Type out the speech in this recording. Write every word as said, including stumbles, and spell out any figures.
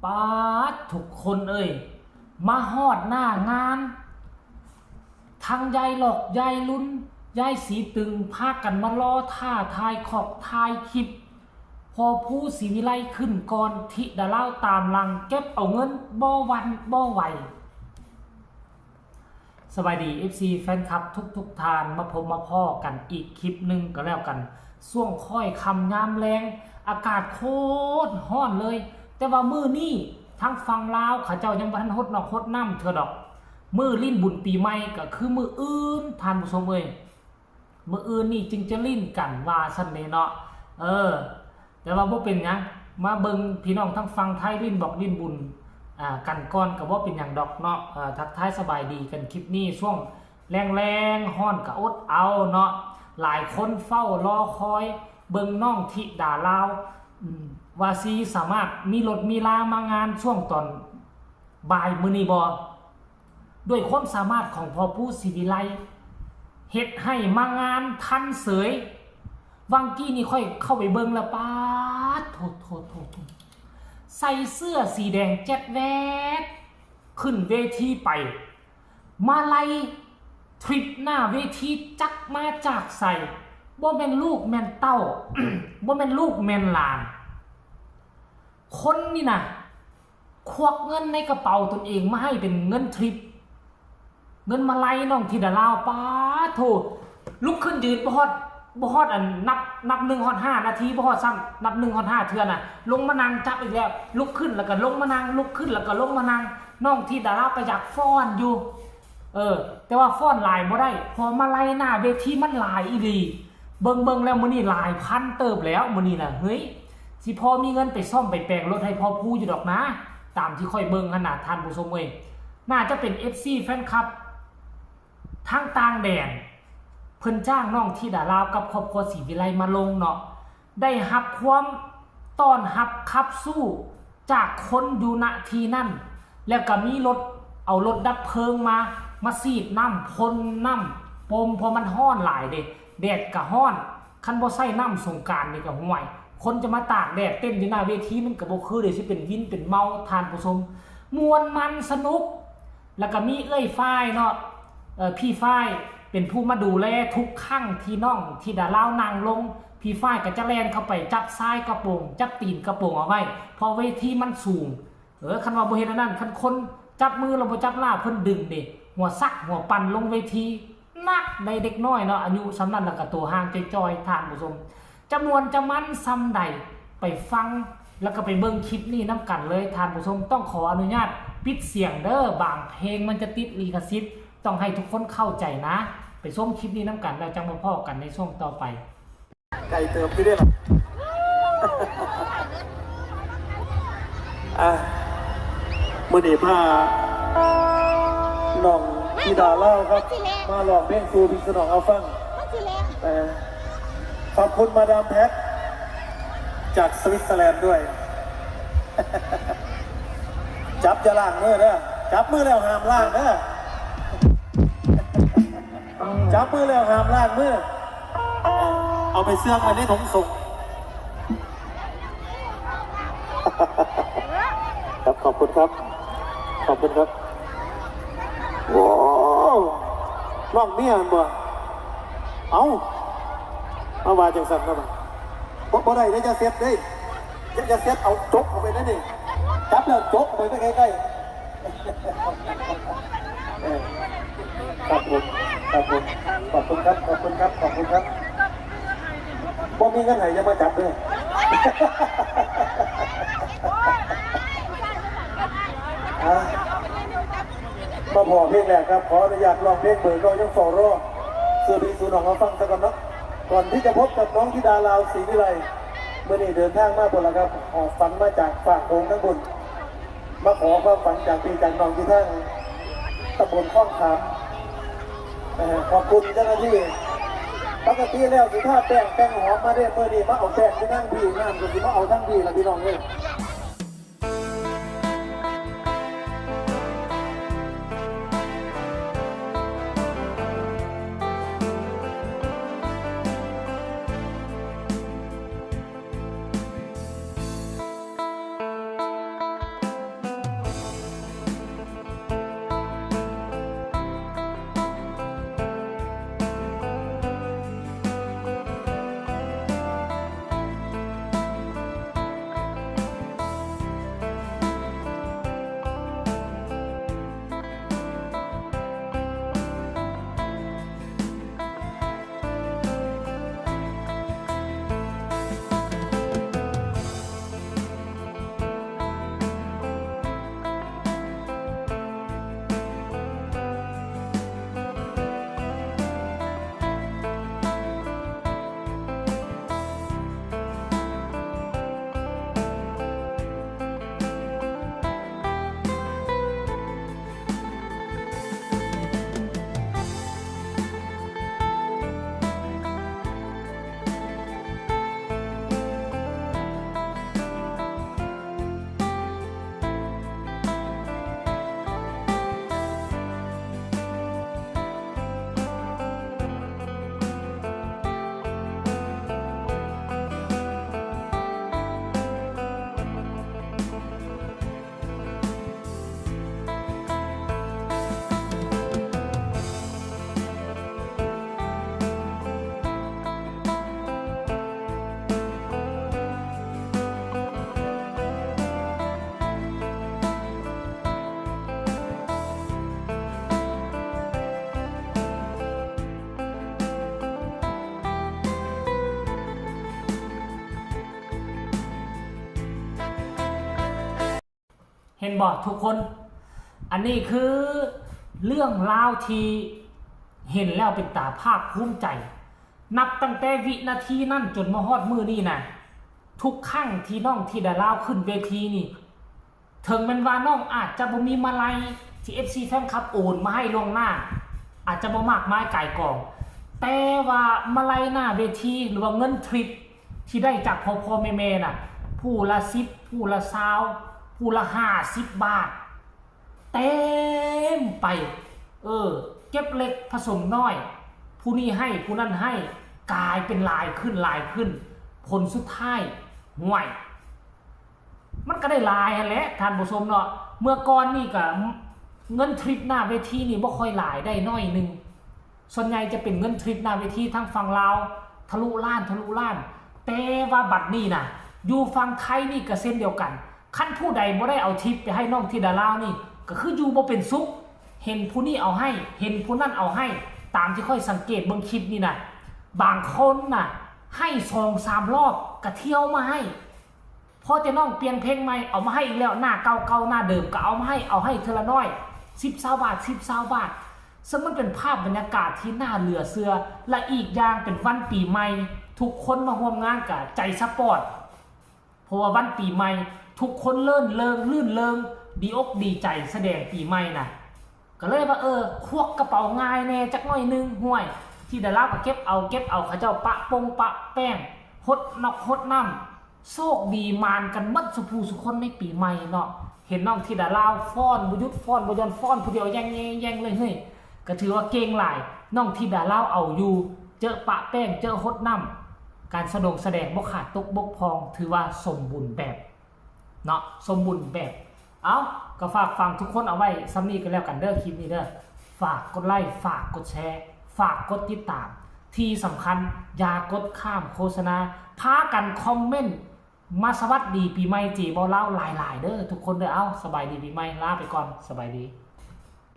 ปาด ทุกคนเอ้ย มาฮอดหน้างาน ทั้งยายหลอก ยายลุน ยายสีตึง พากันมารอท่าถ่ายคอกถ่ายคลิป พอผู้ศรีวิไลขึ้นก่อน ธิดาลาวตามหลัง เก็บเอาเงินบ่หวั่นบ่ไหว สบายดี เอฟซี แฟนคลับทุกๆท่าน มาพบมาพ้อกันอีกคลิปหนึ่งก็แล้วกัน ช่วงค่อยค่ำยามแลง อากาศโคตรฮ้อนเลย แต่ว่ามื้อนี้ทางฝั่งลาวเขาเจ้ายังบ่ทันฮดนอกฮดน้ำเทื่อดอก มื้อลิ้นบุญปีใหม่ก็คือมื้ออื่น ท่านผู้ชมเอ้ย มื้ออื่นนี่จึงจะลิ้นกันว่าซั่นเด้เนาะ เออ แต่ว่าบ่เป็นหยัง มาเบิ่งพี่น้องทางฝั่งไทยลิ้นบอกลิ้นบุญ อ่า กันก่อนก็บ่เป็นหยังดอกเนาะ เอ่อ ทักทายสบายดีกันคลิปนี้ ช่วงแลงๆ ฮ้อนก็อดเอาเนาะ หลายคนเฝ้ารอคอยเบิ่งน้องธิดาลาว อืม ว่าสิสามารถมีรถมีลามางานช่วงตอนบ่ายมื้อนี้บ่ ด้วยความสามารถของพ่อปู่ศรีวิไล เฮ็ดให้มางานทันเสย วังกี้นี่ค่อยเข้าไปเบิ่งแล้ว ป๊าด โถ โถ โถ โถ ใส่เสื้อสีแดงแจ๊ดแวด ขึ้นเวทีไป มาลัยทริปหน้าเวทีจักมาจากไส บ่แม่นลูกแม่นเต้า บ่แม่นลูกแม่นหลาน คนนี่นะ ควักเงินในกระเป๋าตนเองมาให้เป็นเงินทริป เงินมาลัยน้องธิดาลาว ป๊าดโถ ลุกขึ้นยืนบ่ฮอด บ่ฮอดอันนับ นับหนึ่งฮอดห้านาที บ่ฮอดซ้ำ นับหนึ่งฮอดห้าเทื่อน่ะ ลงมานั่งจับอีกแล้ว ลุกขึ้นแล้วก็ลงมานั่ง ลุกขึ้นแล้วก็ลงมานั่ง น้องธิดาลาวก็อยากฟ้อนอยู่ เออ แต่ว่าฟ้อนหลายบ่ได้ เพราะมาลัยหน้าเวทีมันหลายอีหลี เบิ่งๆแล้วมื้อนี้หลายพันเติบแล้วมื้อนี้น่ะ เฮ้ย สิพอมีเงินไปซ่อมไปแปลงรถให้พ่อปู่อยู่ดอกนะ ตามที่ข้อยเบิ่งหั่นน่ะ ท่านผู้ชมเอ้ย น่าจะเป็น เอฟซี แฟนคลับ ทางต่างแดน เพิ่นจ้างน้องธิดาลาวกับครอบครัวศรีวิไลมาลงเนาะ ได้รับความต้อนรับขับสู้จากคนอยู่ณที่นั่น แล้วก็มีรถ เอารถดับเพลิงมา มาฉีดน้ำ พ่นน้ำ ปม เพราะมันฮ้อนหลายเด้ แดดก็ฮ้อน คันบ่ใส่น้ำสงกรานต์นี่ก็ห่วย คนจะมาตากแดดเต้นอยู่หน้าเวทีมันก็บ่คือเด้ สิเป็นวินเป็นเมา ท่านผู้ชม ม่วนมันสนุก แล้วก็มีเอื้อยฝ้ายเนาะ เอ่อ พี่ฝ้ายเป็นผู้มาดูแลทุกครั้งที่น้องธิดาลาวนั่งลง พี่ฝ้ายก็จะแล่นเข้าไปจับซ้ายกระโปรง จับตีนกระโปรงเอาไว้ เพราะเวทีมันสูง เออ คันว่าบ่เฮ็ดอันนั้น คันคนจับมือแล้วบ่จับหน้าเพิ่นดึงเด้ หัวซักหัวปั่นลงเวที หนักได้เด็กน้อยเนาะ อายุส่ำนั้นแล้วก็ตัวห่างจ้อยๆ ท่านผู้ชม จะม่วนจะมันส่ำใด ไปฟังแล้วก็ไปเบิ่งคลิปนี้นำกันเลย ท่านผู้ชม ต้องขออนุญาตปิดเสียงเด้อ บางเพลงมันจะติดลิขสิทธิ์ ต้องให้ทุกคนเข้าใจนะ ไปชมคลิปนี้นำกัน แล้วจั่งมาพ้อกันในช่วงต่อไป ไกลเติบอยู่เด้ล่ะ อ่ะ มื้อนี้พาน้องธิดาลาวครับ มาร้องเพลงสู่พี่สู่น้องเฮาฟัง เอ่อ ขอบคุณมาดามแพท จากสวิตเซอร์แลนด์ด้วย จับอย่าล้างมือเด้อ จับมือแล้วห้ามล้างเด้อ จับมือแล้วห้ามล้างมือ เอาไปเสื่องไว้ในถุงส่ง ครับ ขอบคุณครับ ขอบคุณครับ โอ้ น้องเมียหั่นบ่ เอ้า มาว่าจังซั่นเนาะ บ่ บ่ได้เด้ อย่าเซ็ตเด้ อย่า อย่าเซ็ต เอาจกเข้าไปนั่นนี่ จับแล้วจกเข้าไปใกล้ๆ เออ ครับผม ครับผม ขอบคุณครับ ขอบคุณครับ ขอบคุณครับ บ่มีเงินให้อย่ามาจับเด้อ อ่ะ มาพ้อเพลงแรกครับ ขออนุญาตร้องเพลงเบิกน้องยังเฝ้ารอ สู่พี่สู่น้องมาฟังซะก่อนเนาะ ก่อนที่จะพบกับน้องธิดาลาวศรีวิไล มื้อนี้เดินทางมาพุ้นล่ะครับ ออกฝันมาจากฟากโขงทั้งพุ้น มาขอความฝันจากพี่จากน้องที่ทางตำบลคลองขาม เอ่อ ขอบคุณเจ้าหน้าที่ ปกติแล้วสิทาแป้งแต่งหอมมาเด้ มื้อนี้มาเอาแป้งที่ทั้งพี่ น้ำก็สิมาเอาทั้งพี่ล่ะพี่น้องเอ้ย เห็นบ่ทุกคน อันนี้คือเรื่องราวที่เห็นแล้วเป็นตาภาคภูมิใจ นับตั้งแต่วินาทีนั้นจนมาฮอดมื้อนี้นะ ทุกครั้งที่น้องธิดาลาวขึ้นเวทีนี่ ถึงแม้นว่าน้องอาจจะบ่มีมาลัยที่ เอฟซี แฟนคลับโอนมาให้ล่วงหน้า อาจจะบ่มากมายก่ายกอง แต่ว่ามาลัยหน้าเวทีหรือว่าเงินทริปที่ได้จากพ่อพ่อแม่แม่น่ะ ผู้ละสิบ ผู้ละซาว ผู้ละห้าสิบบาท เต็มไป เออ เก็บเล็กผสมน้อย ผู้นี้ให้ผู้นั้นให้ กลายเป็นหลายขึ้นหลายขึ้น ผลสุดท้ายห่วย มันก็ได้หลายหั้นแหละท่านผู้ชมเนาะ เมื่อก่อนนี่ก็เงินทริปหน้าเวทีนี่บ่ค่อยหลาย ได้น้อยหนึ่ง ส่วนใหญ่จะเป็นเงินทริปหน้าเวทีทางฝั่งลาว ทะลุล้านทะลุล้าน แต่ว่าบัดนี้นะ อยู่ฝั่งไทยนี่ก็เช่นเดียวกัน คันผู้ใดบ่ได้เอาทริปไปให้น้องธิดาลาวนี่ ก็คืออยู่บ่เป็นสุข เห็นผู้นี้เอาให้ เห็นผู้นั้นเอาให้ ตามที่ข้อยสังเกตเบิ่งคลิปนี่นะ บางคนน่ะ ให้สองสามรอบก็เที่ยวมาให้ พอแต่น้องเปลี่ยนเพลงใหม่ เอามาให้อีกแล้ว หน้าเก่าๆ หน้าเดิมก็เอามาให้ เอาให้เทื่อละน้อย สิบ ซาวบาท สิบ ซาวบาท ซึ่งมันเป็นภาพบรรยากาศที่น่าเหลือเชื่อ และอีกอย่างเป็นวันปีใหม่ ทุกคนมาร่วมงานก็ใจซัพพอร์ต เพราะว่าวันปีใหม่ ทุกคนเลินเริงรื่นเริง ดีอกดีใจแสดงปีใหม่นะ ก็เลยว่า เออ ควักกระเป๋าง่ายแน่จักหน่อยหนึ่ง ห่วย ธิดาลาวก็เก็บเอาเก็บเอา เขาเจ้าปะปงปะแป้ง ฮดนอกฮดน้ำ โชคดีหมานกันหมดซุผู้ซุคนในปีใหม่เนาะ เห็นน้องธิดาลาวฟ้อนบ่หยุด ฟ้อนบ่หย่อน ฟ้อนผู้เดียวแย่งแย่งแย่งเลย เฮ้ย ก็ถือว่าเก่งหลาย น้องธิดาลาวเอาอยู่ เจอปะแป้ง เจอฮดน้ำ การแสดงแสดงบ่ขาดตกบกพร่อง ถือว่าสมบูรณ์แบบเนาะ สมบูรณ์แบบ เอา ก็ฝากฟังทุกคนเอาไว้ส่ำนี้ก็แล้วกันเด้อ คลิปนี้เด้อ ฝากกดไลค์ ฝากกดแชร์ ฝากกดติดตาม ที่สำคัญอย่ากดข้ามโฆษณา พากันคอมเมนต์มาสวัสดีปีใหม่เจบ่าวลาวหลายๆ เด้อทุกคนเด้อ เอา สบายดีปีใหม่ ลาไปก่อน สบายดี